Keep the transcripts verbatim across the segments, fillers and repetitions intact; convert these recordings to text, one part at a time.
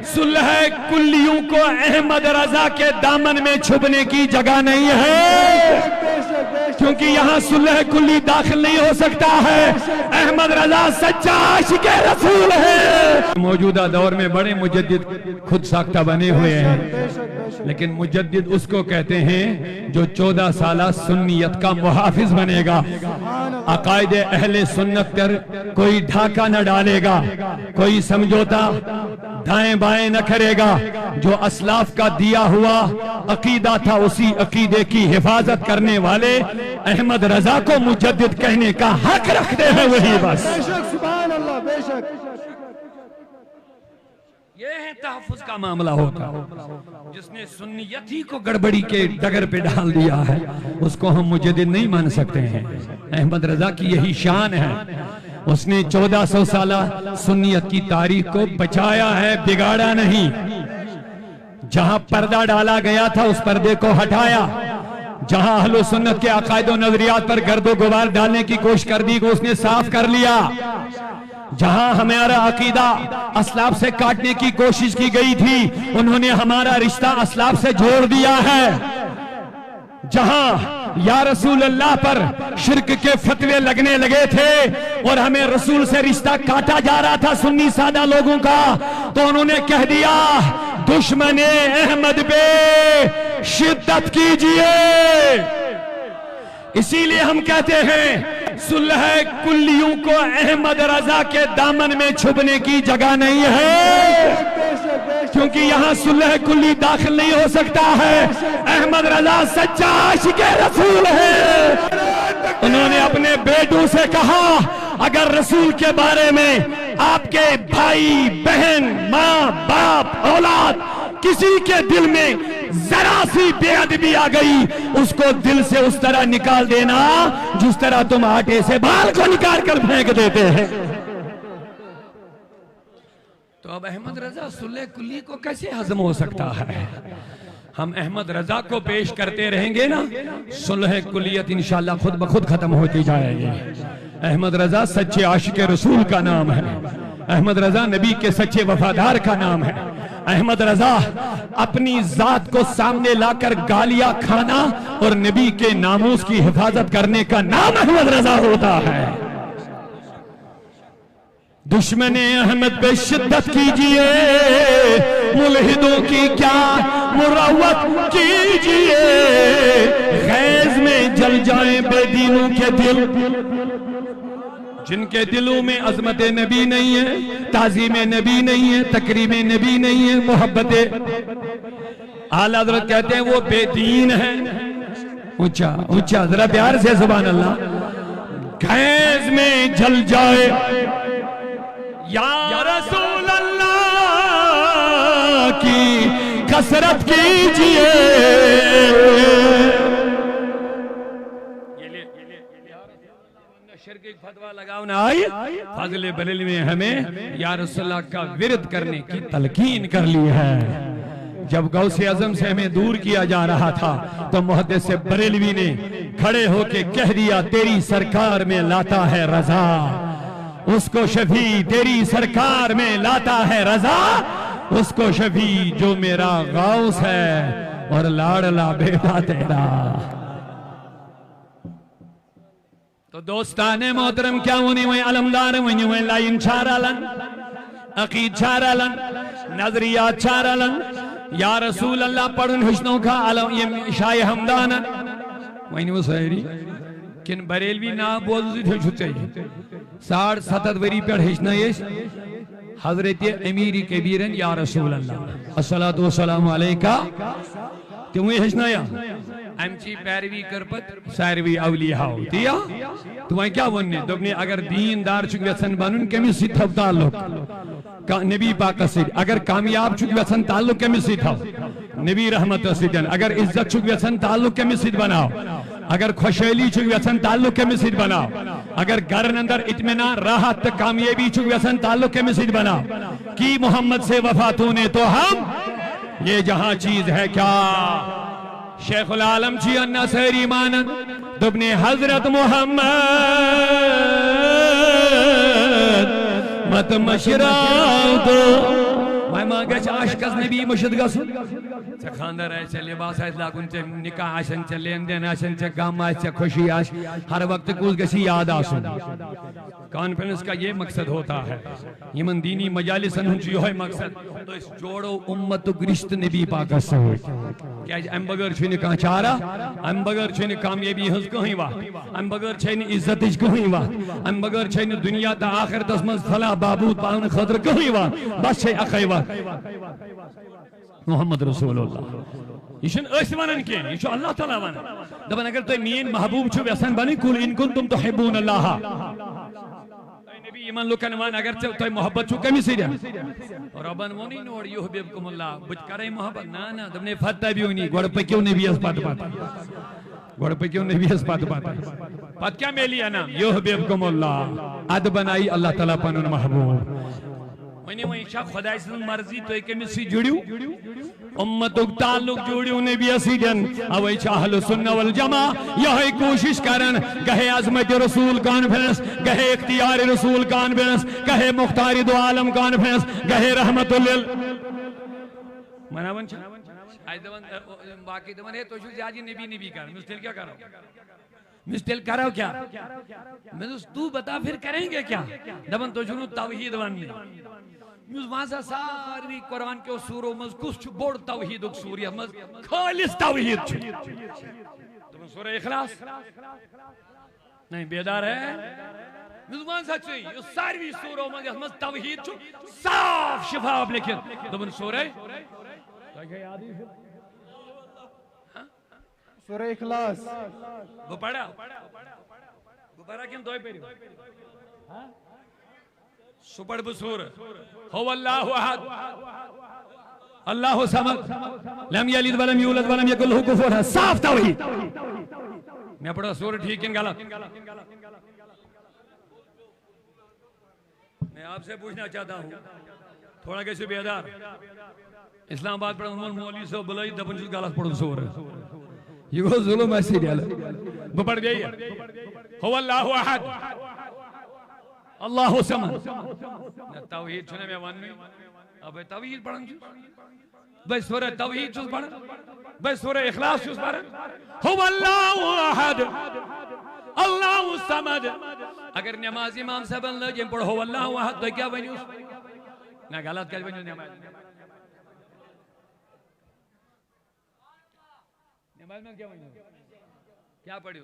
صلح کلیوں کو احمد رضا کے دامن میں چھپنے کی جگہ نہیں ہے، کیونکہ یہاں صلح کلی داخل نہیں ہو سکتا ہے۔ احمد رضا سچا عاشق رسول ہے۔ موجودہ دور میں بڑے مجدد خود ساختہ بنے ہوئے ہیں، لیکن مجدد اس کو کہتے ہیں جو چودہ سالہ سنیت کا محافظ بنے گا، عقائد اہل سنت پر کوئی ڈھاکہ نہ ڈالے گا، کوئی سمجھوتا دائیں بائیں نہ کرے گا۔ جو اسلاف کا دیا ہوا عقیدہ تھا، اسی عقیدے کی حفاظت کرنے والے احمد رضا کو مجدد کہنے کا حق رکھتے ہیں، وہی بس۔ بے شک، سبحان اللہ، بے شک۔ یہ ہے تحفظ کا معاملہ ہوتا۔ جس نے سنیت ہی کو گڑبڑی کے ڈگر پہ ڈال دیا ہے، اس کو ہم مجدد نہیں مان سکتے ہیں۔ احمد رضا کی یہی شان ہے، اس نے چودہ سو سالہ سنیت کی تاریخ کو بچایا ہے، بگاڑا نہیں۔ جہاں پردہ ڈالا گیا تھا، اس پردے کو ہٹایا۔ جہاں اہل سنت کے عقائد و نظریات پر گرد و غبار ڈالنے کی کوشش کر دی گئی، اس نے صاف کر لیا۔ جہاں ہمارا عقیدہ اسلاف سے کاٹنے کی کوشش کی گئی تھی، انہوں نے ہمارا رشتہ اسلاف سے جوڑ دیا ہے۔ جہاں یا رسول اللہ پر شرک کے فتوے لگنے لگے تھے اور ہمیں رسول سے رشتہ کاٹا جا رہا تھا سنی سادہ لوگوں کا، تو انہوں نے کہہ دیا، دشمن احمد پہ شدت کیجیے۔ اسی لیے ہم کہتے ہیں، صلح کلیوں کو احمد رضا کے دامن میں چھپنے کی جگہ نہیں ہے، کیونکہ یہاں صلح کلی داخل نہیں ہو سکتا ہے۔ احمد رضا سچا عاشق رسول ہے۔ انہوں نے اپنے بیٹوں سے کہا، اگر رسول کے بارے میں آپ کے بھائی، بہن، ماں، باپ، اولاد، کسی کے دل میں ذرا سی بے ادبی آ گئی، اس کو دل سے اس طرح نکال دینا جس طرح تم آٹے سے بال کو نکال کر پھینک دیتے ہیں۔ تو اب احمد رضا صلح کلی کو کیسے ہضم ہو سکتا ہے؟ ہم احمد رضا کو پیش کرتے رہیں گے نا، صلح کلیت انشاءاللہ خود بخود ختم ہوتی جائے گی۔ احمد رضا سچے عاشق رسول کا نام ہے، احمد رضا نبی کے سچے وفادار کا نام ہے۔ احمد رضا اپنی ذات کو سامنے لا کر گالیاں کھانا اور نبی کے ناموس کی حفاظت کرنے کا نام احمد رضا ہوتا ہے۔ دشمن احمد پہ شدت کیجیے، ملحدوں کی کیا مروت کیجیے، غیظ میں جل جائیں بے دینوں کے دل، جن کے دلوں میں عظمت نبی نہیں ہے، تعظیم نبی نہیں ہے، تکریم نبی نہیں ہے، محبت۔ اعلیٰ حضرت کہتے ہیں، وہ بے دین ہے۔ اونچا اونچا، ذرا پیار سے، سبحان اللہ۔ غیظ میں جل جائے، یا رسول اللہ کی کثرت کیجیے۔ شرک ایک فتویٰ لگاؤ نہ آئی، فاضل بریلوی نے ہمیں یا رسول اللہ کا ورد کرنے کی تلقین کر لی ہے۔ جب غوث اعظم سے ہمیں دور کیا جا رہا تھا تو محدث بریلوی نے کھڑے ہو کے کہہ دیا، تیری سرکار میں لاتا ہے رضا، اس کو شفیع، تیری سرکار میں لاتا ہے رضا، اس کو شفیع جو میرا غوث ہے اور لاڑلا بیٹا تیرا۔ تو دوستان محترم، کیا ونی وۄنۍ علمدار، ونی وۄنۍ لائن چھا رلان، عقید چھا رلان، نظریات چھا رلان؟ یا رسول اللہ پرُن ہیٚچھنو کھا علم، یم شاہ ہمدان؟ ونی وہ ساری کن بریلوی ناو بوزو سۭتۍ ہیٚچھو ژےٚ؟ ساڑ ستتھ ؤری پٮ۪ٹھ ہیٚچھنٲے أسۍ حضرت امیر کبیرن، یا رسول اللہ، الصلاۃ والسلام علیکہ۔ تِموٕے ہیٚچھنٲیا؟ امچی پیروی کٔر پتہٕ ساروٕے اولیاہو۔ تی یا؟ تہٕ وۄنۍ کیٛاہ ووٚن مےٚ؟ دوٚپ مےٚ، اگر دیٖن دار چھُکھ یژھان بنُن، کٔمِس سۭتۍ تھاو تعلق؟ کا-، نبی پاکس سۭتۍ۔ اگر کامیاب چھُکھ یژھان، تعلق کٔمِس سۭتۍ تھاو؟ نبی رحمتس سۭتۍ۔ اگر عزت چھُکھ یژھان، تعلق کٔمِس سۭتۍ بناو؟ اگر خۄشحٲلی چھُکھ یژھان، تعلق کٔمِس سۭتۍ بناو؟ اگر گرن اندر اطمینان، راحت تہٕ کامیٲبی چھُکھ یژھان، تعلق کٔمِس سۭتۍ بناو؟ کی محمد سے وفا تو نے تو ہم، یہ جہاں چیز ہے کیا؟ شیخ العالم چھ انہ سٲری مانان، دوٚپنَے حضرت محمد مت مشراو تو۔ گژھِ عاشقس نبی مٔشِتھ گژھُن؟ ژےٚ خانٛدر آسہِ، ژےٚ لباس آسہِ لاگُن، ژےٚ نکاح آسن، ژےٚ لین دین آسن، ژےٚ غم آسہِ، ژےٚ خوشی آسہِ، ہر وقتہٕ کُس گژھِ یاد آسُن؟ کانفرنس کا یہ مقصد ہوتا ہے، یمن دینی مجالسن ہُنٛد چھُ یِہوٚے مقصد، تہٕ أسۍ جوڑو اُمتُک رشتہٕ نبی پاکس سۭتۍ۔ کیازِ امہِ بغٲر چھُنہٕ کانٛہہ چارہ، امہِ بغٲر چھُنہٕ کامیٲبی ہٕنٛز کٕہٕنۍ وتھ، امہِ بغٲر چھے نہٕ عزتٕچ کٕہٕنۍ وتھ، امہِ بغٲر چھے نہٕ دُنیا تہٕ آخرتس منٛز فلاح بہبود پاونہٕ خٲطرٕ کٕہٕنۍ وتھ، بس چھے اکھے وتھ۔ محمد رسول اللہ۔ یہِ چھُنہٕ أسۍ وَنان کینٛہہ، یہِ چھُ اللہ تعالیٰ وَنان۔ دَپان، اگر تُہۍ میٛٲنۍ محبوٗب چھِو یَژھان بَنٕنۍ، قل ان کنتم تحبون اللہ۔ اے نبی، یِمن لُکن وَن، اگر ژےٚ، تۄہہِ محبت چھُو کٔمِس سۭتۍ؟ رۄبن ووٚنُے نہٕ اورٕ، یحببکم اللہ، بہٕ تہِ کَرَے محبت۔ نہ، نہ، دوٚپنَے، فتبعونی، گۄڈٕ پٔکِو نبیَس پتہٕ پتہٕ۔ گۄڈٕ پٔکِو نبیَس پتہٕ پتہٕ۔ پتہٕ کیٛاہ میلی انعام؟ یحببکم اللہ۔ اَدٕ بنایی اللہ تعالیٰ پنُن محبوٗب۔ وۄنۍ، وۄنۍ چھا خۄداے سٕنٛز مرضی تُہۍ کٔمِس سۭتۍ جُڑِو؟ اُمتُک تعلق جوڑِو نبیَس سۭتۍ۔ اوے چھِ اہل سنہ والجماعہ یہے کوشش کران، گہے عظمت رسول کانفرنس، گہے اختیار رسول کانفرنس، گہے مختار دو عالم کانفرنس، گہے رحمت لل۔ مناوان چھا؟ اَسہِ دَپان، اے، او، یِم باقٕے دَپان، ہے، تُہۍ چھِو زیادٕ یہِ نبی نبی کران۔ مےٚ دوٚپُس، تیٚلہِ کیٛاہ کرو؟ مےٚ دوٚپُس، تیٚلہِ کرو کیٛاہ؟ مےٚ دوٚپُس، تو بتا پھر کریں گے کیا؟ دَپان، تُہۍ چھِو نہٕ توحیٖد وَننٕے۔ مےٚ دوٚپُس، وۄنۍ ہسا ساروٕے قرآن کیو سوٗرو منٛز کُس چھُ بوٚڑ توحیٖدُک سوٗر، یَتھ منٛز خٲلِص توحیٖد چھُ؟ دوٚپُن، سورہ اخلاص۔ نہیں، بیدار ہے؟ مےٚ دوٚپُس، وَن سا ژٕے، یُس ساروٕے سوٗرو منٛز یَتھ منٛز توحیٖد چھُ، صاف شفاف لیکھِتھ۔ دوٚپُن، سورہ؟ تۄہہِ چھا یادٕے سُہ؟ سورہ اخلاص۔ بہٕ پرا؟ بہٕ پرا کِنہٕ تُہۍ پٔرِو؟ سُہ پرٕ بہٕ سورہ۔ هو اللہ احد، اللہ الصمد، لم یلد ولم یولد ولم یکن لہ کفوا احد۔ صاف توحید۔ مےٚ پرا سورہ ٹھیک کِنہٕ غلط؟ میں آپ سے پوچھنا چاہتا ہوں، تھوڑا گژھِو بیدار۔ اسلام آباد پٮ۪ٹھ اوٚنمُت مولوی صٲب بُلٲیِتھ، دَپان چھُس غلط پوٚرمُت سورہ۔ یہِ گوٚو ظُلُم اَسہِ سۭتۍ یَلہٕ۔ بہٕ پَرٕ بیٚیہِ۔ هو اللہ احد، اللہ الصمد۔ نہ، توحیٖد چھُنہ مےٚ وَننُے۔ آ، بہٕ توحیٖد پَران چھُس۔ بہٕ سورہ توحیٖد چھُس پَران۔ بہٕ سورہ اخلاص چھُس پَران۔ هو اللہ احد، اللہ الصمد۔ اگر نماز امام صٲبن لٔج، ییٚمۍ پوٚر هو اللہ احد، تُہۍ کیٛاہ ؤنِو؟ نہ، غلط کیٛازِ ؤنِو نماز؟ نماز منٛز کیٛاہ ؤنِو؟ کیٛاہ پٔرِو؟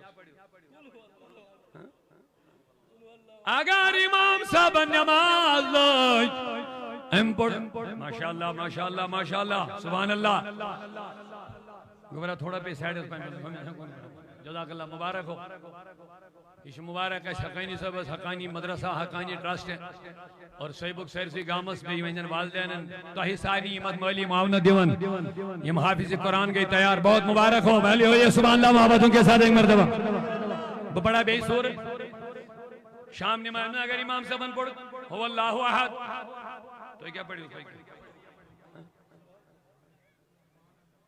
ہاں؟ اگر امام صٲبن نماز لٲج، أمۍ پوٚر، ماشاء اللہ، ماشاء اللہ، ماشاء اللہ، سبحان اللہ۔ گوٚبرا، تھوڑا پے سائڈس پہن۔ جزاک اللہ، مبارک ہو۔ یہ چھُ مبارک اَسہِ حقانی صٲبس، حقانی مدرسہ، حقانی ٹرسٹ اور صیبُک سٲرسٕے گامس، بیٚیہِ یِہنٛدٮ۪ن والدینن، تۄہہِ سارنٕے یِم اتھ مٲلی معاونت دِوان۔ یِم حافظ قرآن گٔے تیار، بہت مبارک ہو، بھلے ہوئیے، سبحان اللہ، محبتوں کے ساتھ ایک مرتبہ۔ بہٕ پرا بیٚیہِ سورہ۔ شام نماز منٛز اگر امام صٲبن پوٚر، هو اللہ احد، تُہۍ کیٛاہ پٔرِو؟ تُہۍ کیٛاہ؟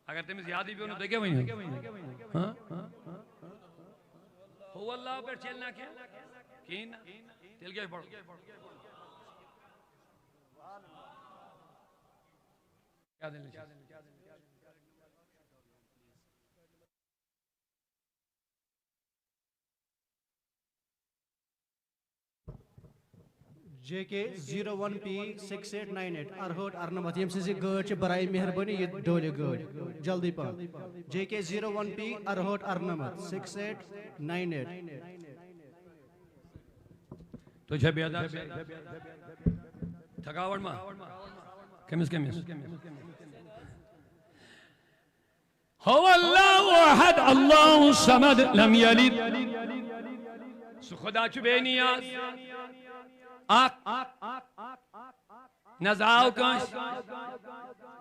اگر تٔمِس یادٕے پیوٚو نہٕ، تُہۍ کیٛاہ ؤنِو؟ ہاں؟ هو اللہ پٮ۪ٹھ چلہِ نا کینٛہہ؟ کِہیٖنۍ نہ۔ تیٚلہِ کیٛاہ پَرو؟ کیٛاہ دٔلیٖل چھِ؟ J K zero one P six eight nine eight, اَرہٲٹھ اَرنَمَتھ، ییٚمہِ سٕنٛز یہِ گٲڑۍ چھِ، برائے مہربٲنی یہِ ڈولہِ گٲڑۍ، جلدی پہن۔ J K zero one P اَرہٲٹھ اَرنَمَتھ، six eight nine eight. تُہۍ چھا بیدار؟ تھکاوٹ ما؟ کٔمِس کٔمِس؟ هو اللہ احد، اللہ الصمد، لم یلد۔ سُہ خدا چھُ بے نیاز۔ اکھ۔ نہ زاو کٲنٛسہِ،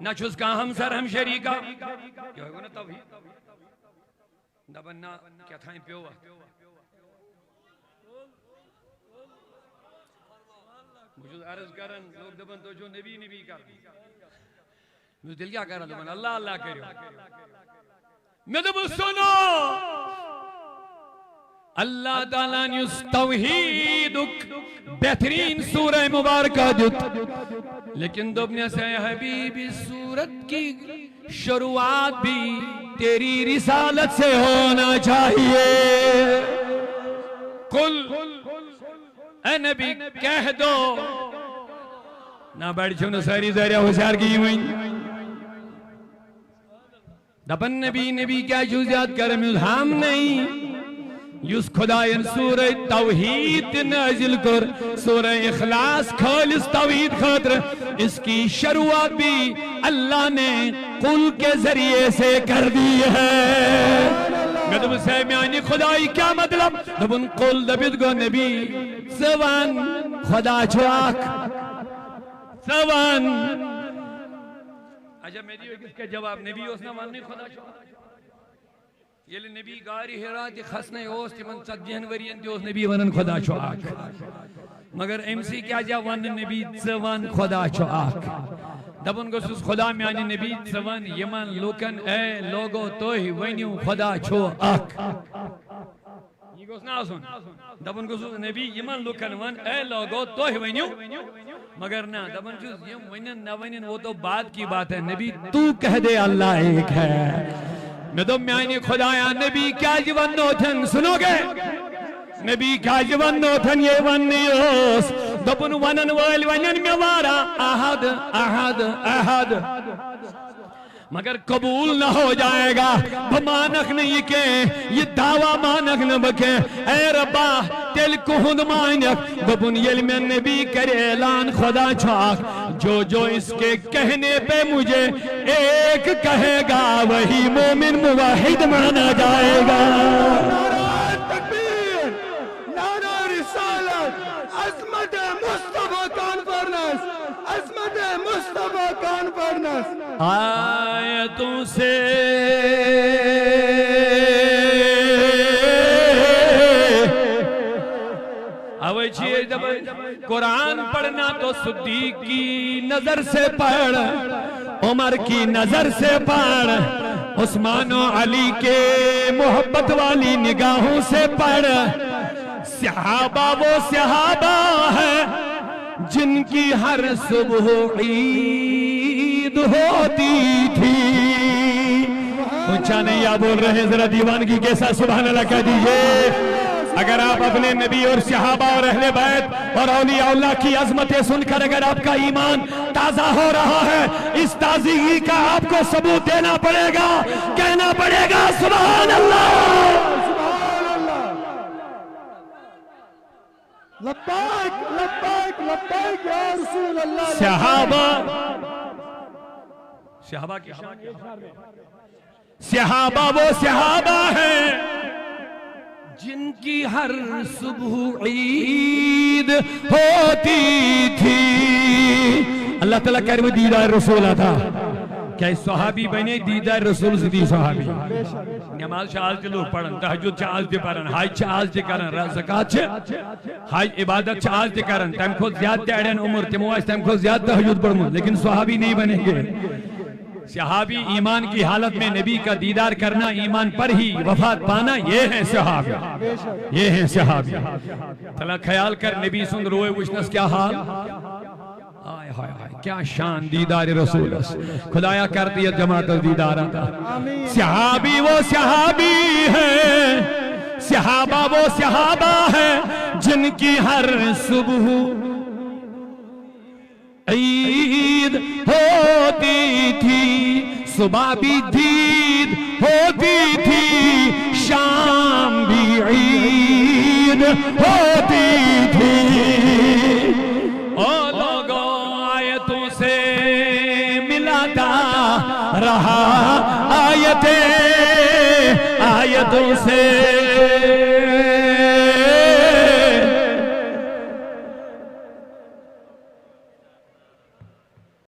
نہ چھُس کانٛہہ ہمسر ہم شریکا۔ یِہوٚے گوٚو نہ توحیٖد؟ دَپان نہ، کیٛاہ تام پیوٚو اَتھ۔ بہٕ چھُس عرض کران، لوٗکھ دَپان، "تُہۍ چھِو نبی نبی کران۔" مےٚ دوٚپ، "تیٚلہِ کیٛاہ کران؟" دَپان، "اللہ اللہ کٔرِو۔" مےٚ دوٚپُس، "سُنو، اللہ تعالیٰ نے اس توحید بہترین سورہ مبارکہ دیت، لیکن دوٚپنس، اے حبیبی، سورت کی شروعات بھی تیری رسالت سے ہونا چاہیے۔ قل، اے نبی، کہہ دو۔ نہ بڑ چھُنہٕ سٲری زٲریا ہوشیار گٔیی وۄنۍ۔ دپان، نبی، نبی کیا چھُو زیادٕ کران؟ مےٚ ووٚنُس، ہم نہیں۔ یُس خدایَن سورہ توحید تہِ نازل کوٚر، سورہ اخلاص خالص توحید خٲطرٕ، اس کی شروعات بھی اللہ نے قل کے ذریعے سے کر دی ہے۔ مےٚ دوٚپُس، ہے میانہِ خدایہِ، کیا مطلب؟ دوٚپُن، قل دٔپِتھ گوٚو نبی، ژٕ وَن خدا چھُ اکھ۔ ژٕ وَن۔ اچھا، مےٚ دِیِو أکِس کیٛاہ جواب؟ نبی اوس نہ وَننٕے خدا چھُ اکھ۔ ییٚلہِ نبی غارِ حرا تہِ کھسنَے اوس، تِمن ژتجی ہن ؤرین تہِ اوس نبی وَنان خدا چھُ اکھ۔ مگر أمۍ سٕے کیٛازِ آو وَننہٕ نبی، ژٕ وَن خدا چھُ اکھ؟ دَپان گوٚژھُس، خدا میانہِ نبی، ژٕ وَن یِمن لوٗکن، اے لوگو، تُہۍ ؤنِو خدا چھُ اکھ۔ یہِ گوٚژھ نہٕ آسُن۔ دَپان گوٚژھُس، نبی، یِمن لوٗکن وَن، اے لوگو، تُہۍ ؤنِو۔ مگر نہ، دَپان چھُس، یِم ؤنِن نہ ؤنِن، وہ تو بعد کی بات ہے۔ نبی، تو کہہ دے اللہ ایک ہے۔ مےٚ دوٚپ، میانہِ خدایا، نبی کیٛازِ وَننو تھن؟ سُنو گے؟ نبی کیٛازِ وَننو تھن؟ یہِ وَننٕے اوس۔ دوٚپُن، وَنن وٲلۍ وَنن مےٚ وارہ، احد، احد، احد۔ مگر قبول نہ ہو جائے گا۔ بہٕ مانکھ نہٕ یہِ کینٛہہ، یہِ دعویٰ مانکھ نہٕ بہٕ کینٛہہ۔ اے ربا، تیٚلہِ کُہُنٛد مانکھ؟ دوٚپُن، ییٚلہِ مےٚ نبی کرِ اعلان خدا چھُ اکھ، جو جو اس کے کہنے پہ مجھے ایک کہے گا، وہی مومن موحد مانا جائے گا۔ نعرہ تکبیر، نعرہ رسالت، عظمت مصطفیٰ کانفرنس، عظمت مصطفیٰ کانفرنس۔ آیتوں سے اوے چھ یہ دپان، قرآن پڑھنا تو صدیق کی نظر سے پڑھ، عمر کی نظر سے پڑھ، عثمان و علی کے محبت والی نگاہوں سے پڑھ۔ صحابہ وہ صحابہ ہیں جن کی ہر صبح عید ہوتی تھی۔ اونچا نہیں، آپ بول رہے ہیں، ذرا دیوانگی کے ساتھ سبحان اللہ کہہ دیجئے۔ اگر آپ اپنے نبی اور صحابہ اور اہل بیت اور اولیاء اللہ کی عظمتیں سن کر اگر آپ کا ایمان تازہ ہو رہا ہے، اس تازگی کا آپ کو ثبوت دینا پڑے گا، کہنا پڑے گا، سبحان اللہ۔ سبحان اللہ۔ لبیک، لبیک، لبیک یا رسول اللہ، لبیک۔ صحابہ، صحابہ کی شان، صحابہ وہ صحابہ ہیں جن کی ہر صبح عید ہوتی تھی۔ اللہ تعالیٰ کرِ وۄنۍ دیدار رسول عطا۔ کیٛازِ صحابی بنے دیدار رسول سۭتی صحابی۔ نماز چھِ آز تہِ لوٗکھ پران، تہجد چھِ آز تہِ پران، حج چھِ آز تہِ کران، ر-، زکوٰۃ چھِ، حج عبادت چھِ آز تہِ کران۔ تَمہِ کھۄتہٕ زیادٕ تہِ اَڑٮ۪ن عمر، تِمو آسہِ تَمہِ کھۄتہٕ زیادٕ تہجد پوٚرمُت، لیکن صحابی نہیں بنیں گے۔ صحابی ایمان کی حالت میں نبی کا دیدار کرنا، ایمان پر ہی وفات پانا، یہ ہیں صحابی، یہ ہیں صحابی۔ تلا خیال کر، نبی سُنٛد روے وٕچھنس کیا حال۔ ہائے، ہائے، ہائے، کیا شان دیدار رسول۔ خدایا، کر دیا جماعت دیدار عطا۔ آمین۔ صحابی وہ صحابی ہیں، صحابہ وہ صحابہ ہیں، جن کی ہر صبح عید ہوتی تھی، صبح بھی دید ہوتی تھی، شام بھی عید ہوتی تھی۔ او لوگو، آیتوں سے ملاتا رہا، آیتیں آیتوں سے